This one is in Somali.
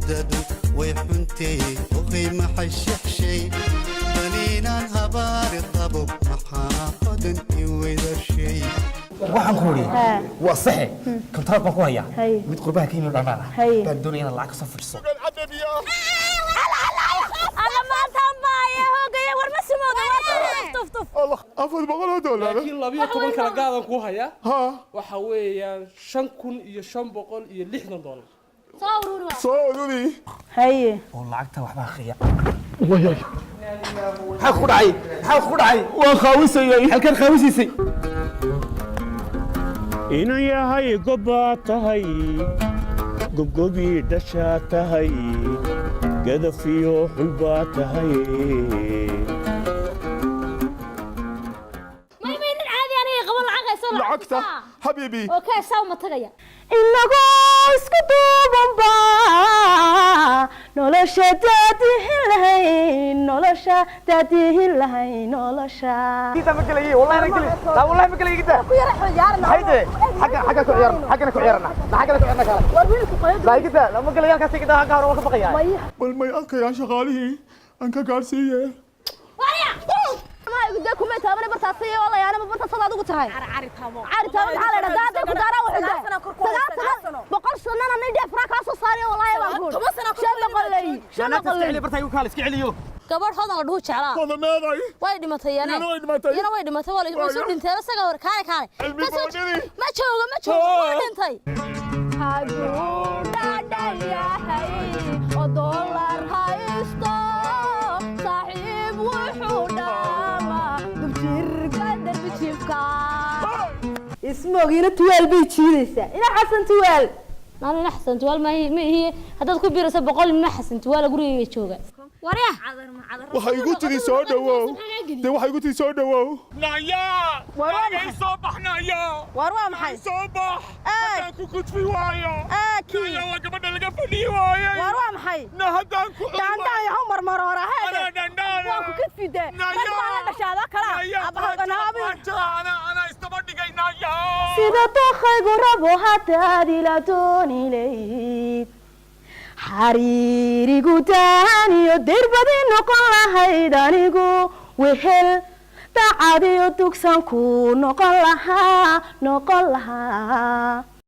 Hurdadu way xuntay, ohay, maxay shexshay baliinaan habaari qabo, maxaa hodan i weydashay? Waxaan ku uri waa saxe, kontraad baan ku hayaa. Haye. Mid qurbaha ka yimid dhanaan ah Haye. baan doonaya inaad lacag ka soo fadhiso. Alla, maantaan baaye hoogaya, war ma sumowda, waa tuf tuf. $400. Laakiin 12 kala gaadan kuu hayaa. Ha. Waxa weeyaan $5,560. Soo ururi waa. Soo ururi. Haye. Oo lacagta waxba akhriya. Maxaa ku dhacay? Maxaa ku dhacay? Waan khaawisayay. Halkaad khaawisiisay? Inuu yahay gobbaa tahay, gobgobii dhashaa tahay, gadafiyo xulbaa tahay. May, nin caadi aniga qaban lacag hayso. Lacagta, xabiibi. Oo ka saa ma tagaya. Inagoo isku duubanba nolosha daadihin lahayn, nolosha daadihin lahayn, nolosha. Ma gelaye, wallahi ma gelay, la, wallahi ma gelay gida. Hayde, xagga xagga ku ciyaarna, xaggana ku ciyaarna, xaggana ku ciyaarna, kale la gida, lama gelay halkaas gida, halka hore waan ka baqayaa. Bal may arkayaan shaqaalihii aan ka gaadhsiiye? Kuma taabane bartaasi oo la yaana bartaas adigu tahay cari taabo, maxaa la yidhahdaa? Daday ku daaraa, wuxuu sagaal boqol sanana nin dheef kaa soo saariyo, wallaahi baan ku 500 leey, 500 leey. Barta igu kaal iska celiyo. Gabadh Hodan la dhuhu jeclaa. Wada meeday? Way dhimatay yana. Iyana way dhimatay. Iyana way dhimatay, waa la soo dhinteen isaga hor. Kaale, kaale. Cilmi Ka soo- boodhini. Ma joogo, ma joogo, waa dhintay. Hadduu dhadhan yahay oo dollar haysto, saaxiib wuxuu dhaamaa dubjirka darbijiifka. Ismoogiina tuwaal bay jiidaysaa, ina Xasan Tuwaal. Maalin ina Xasan Tuwaal ma ma ihi. Haddaad ku biirayso 100 ina Xasan Tuwaal gurigayga jooga, warya. Waxay igu tiri soo dhawow. Dee waxay igu tiri soo dhawow. Nayaa! War waa Anigay maxay? soo bax, nayaa! War waa maxay? Soo bax! Haddaan ku kudfi waayo. Kii. Nayaa, waa gabadha laga fadhiyi waayey. War waa maxay? Na haddaan ku Dhaandhaan yahu marmaroora. Anaa Heede. dhandhaana. Waan ku kadfide. Nayaa! Rag baa la dhashaada kala. Nayaa, Abahalganaabi. anaa anaa isdaba dhigay, nayaa! Sida dookaygu rabo haddaad ila dooni layd, xariirigu daaniyo dirbadi noqon lahayd, anigu wehel dacadiyo dugsan ku noqon lahaa, noqon lahaa.